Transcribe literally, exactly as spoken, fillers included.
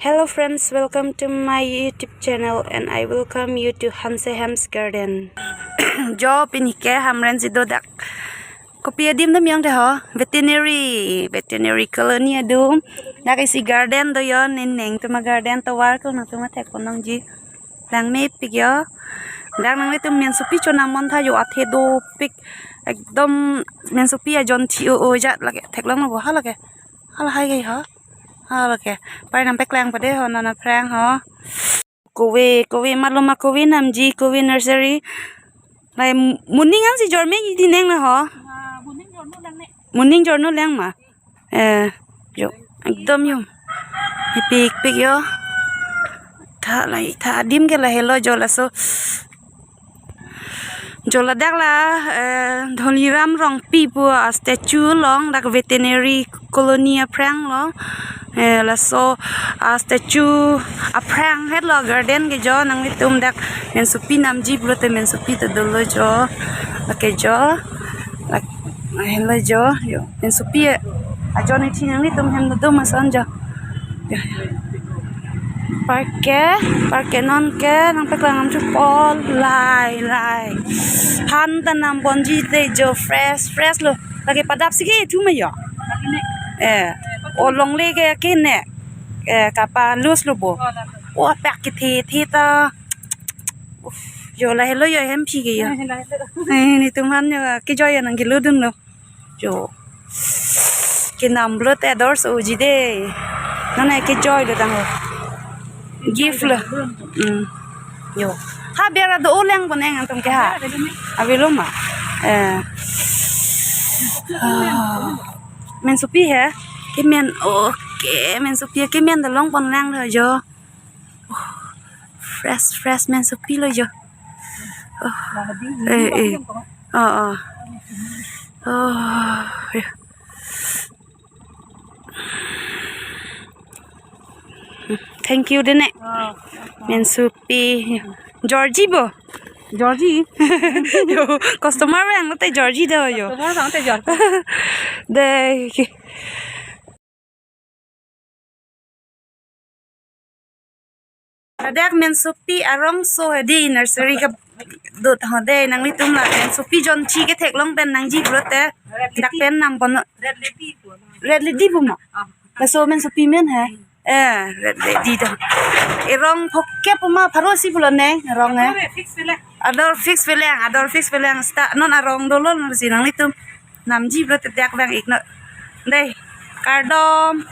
Hello friends, welcome to my YouTube channel and I welcome you to Hanse Hem's Garden. Jo pini ke Hamren si do dak. Kopi adim dam yang de ho? Veterinary, veterinary colony adum. Dak isi garden do yo, ning neng tuma garden tovar ko nangtum thek ponlongji. Langmepik yo. Dak nanglitum mensopi chonam montha yo, athe dopik. Ekdom mensopi ajon thi o o jat lake. Theklong lo bo ha lake. Hala hai gai ha. Hala ke. Pai nangpeklang pade ho, non aphrang ho. Kove, kove maloma, kove namji, kove nursery. Lai muning an si jorme ji di neng na ho. Ah, muning jornu lang ne. Muning jornu lang ma. Eh, yo, ekdom yo. Ipikpik yo. Tha lai, tha adim ke lahelo jo laso. Jo ladak la, eh, Dhoniram Rongpi pu a-statue along, dak veterinary colony aphrang lo. Eh, laso a-statue aphrang hetlo garden ke jo, nanglitum dak mensopi namji pulote mensopi ta dolo jo. Lake jo. Lak-, helo jo, yo. Mensopi ajon ithi nanglitum hem dodom ason jo. Park ke, park ke non ke, nangpeklang amchu pol, lai, lai. Han ta nam ponji te jo, fresh, fresh lo. Lake padap si ke thu ma yo. Eh, o longle ke ke ne. Eh, kapa loose lo bo. O pak ke thi, thi ta. Uf, yo lahelo yo hemphi ke yo. Eh, netum han yo, kejoi yo nangkelo dunlo. Jo. Kenam pulote ador so uji de. Nana kejoi lo tang ho. Gift lo. Hmm. Yo. Ha biar ado oleng poneng antum ke ha. Avelo ma. Eh. Ah. Mensopi he. Kemen, okay, mensopi kemen dalong ponlang lo jo. Oh, fresh, fresh mensopi lo jo. Oh. Eh, eh. Oh, oh. Oh, ya. Thank you dene. Oh. Mensopi. Georgie bo. Georgie. Yo, customer yang te Georgie do yo. Customer yang te Georgie. De. Ladak mensopi arong so hedi nursery ke dot ho de, nanglitum la mensopi jonchi ketheklong pen nangji pulote dak pen nam pon. Red lady pu. Red lady pu ma. Ah. Laso mensopi men he. Eh, red lady do. Erong phokke pu ma pharo si pulo ne, rong eh. Fix pele. Ador fix pele, ador fix pele sta non arong dolo non si nanglitum namji pulote dak vang ik non. Dei, kardom.